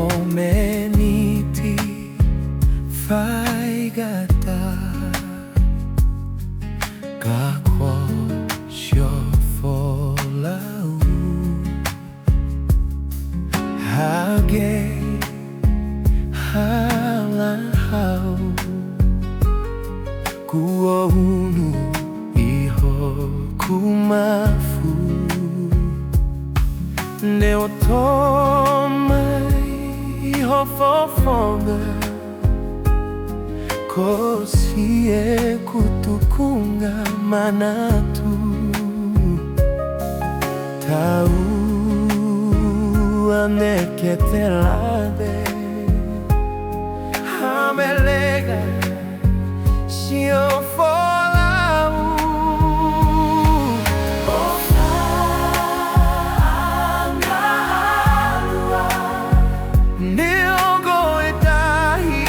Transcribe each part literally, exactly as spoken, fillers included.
Momeniti faingataʻa ka ko siʻo folau hake hala hau kuo unu ʻi hoku mafu. Neongo mai ho fofonga ko siʻeku tukunga manatu. Tau ane ke te lave ha meʻa leka siʻo folau. ʻO faʻa angahalua neongo e tahi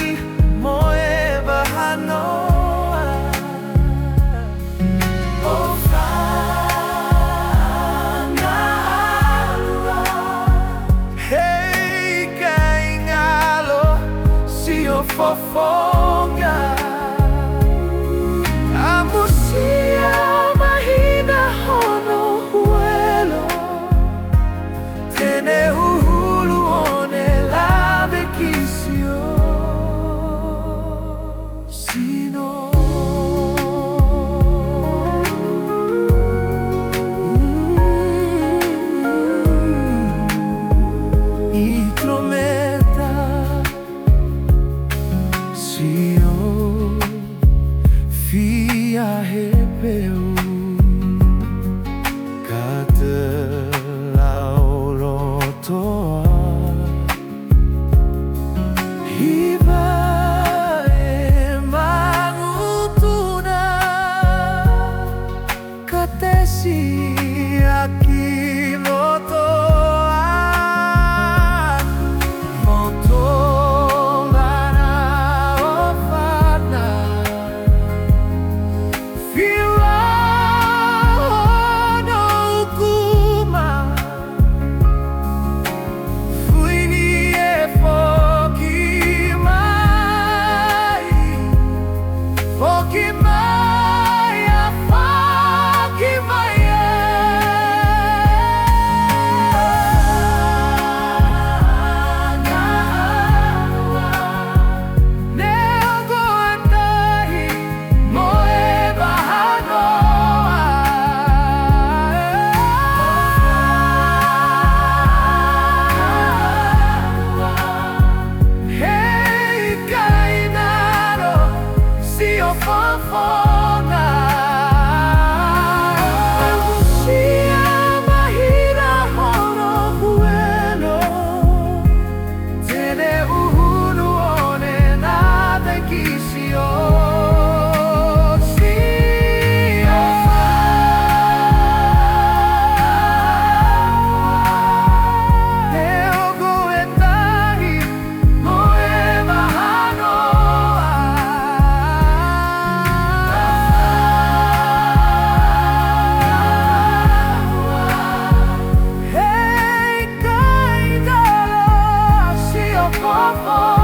mo e vahanoa. ʻO faʻa angahalua heʻikai ngalo siʻo fofonga. ʻAmusia mahina hono huelo te ne ʻuhulu ʻo ne lave ki siʻo sino. ʻI tolometa siʻo fia he peu ka te laulotoa. Hiva e mangutuna ka te siʻaki lotoa. Mo tolana ʻo fana fiu hono ukuma. Fuini e foki mai, foki mai, ʻa foki mai e. Neongo e tahi mo e vahanoa. Heʻikai ngalo siʻo fofonga. ʻAmusia mahina hono huelo te ne ʻuhulu ʻo ne lave ki siʻo sino. Neongo e tahi mo e vahanoa. Heʻikai ngalo siʻo fofonga.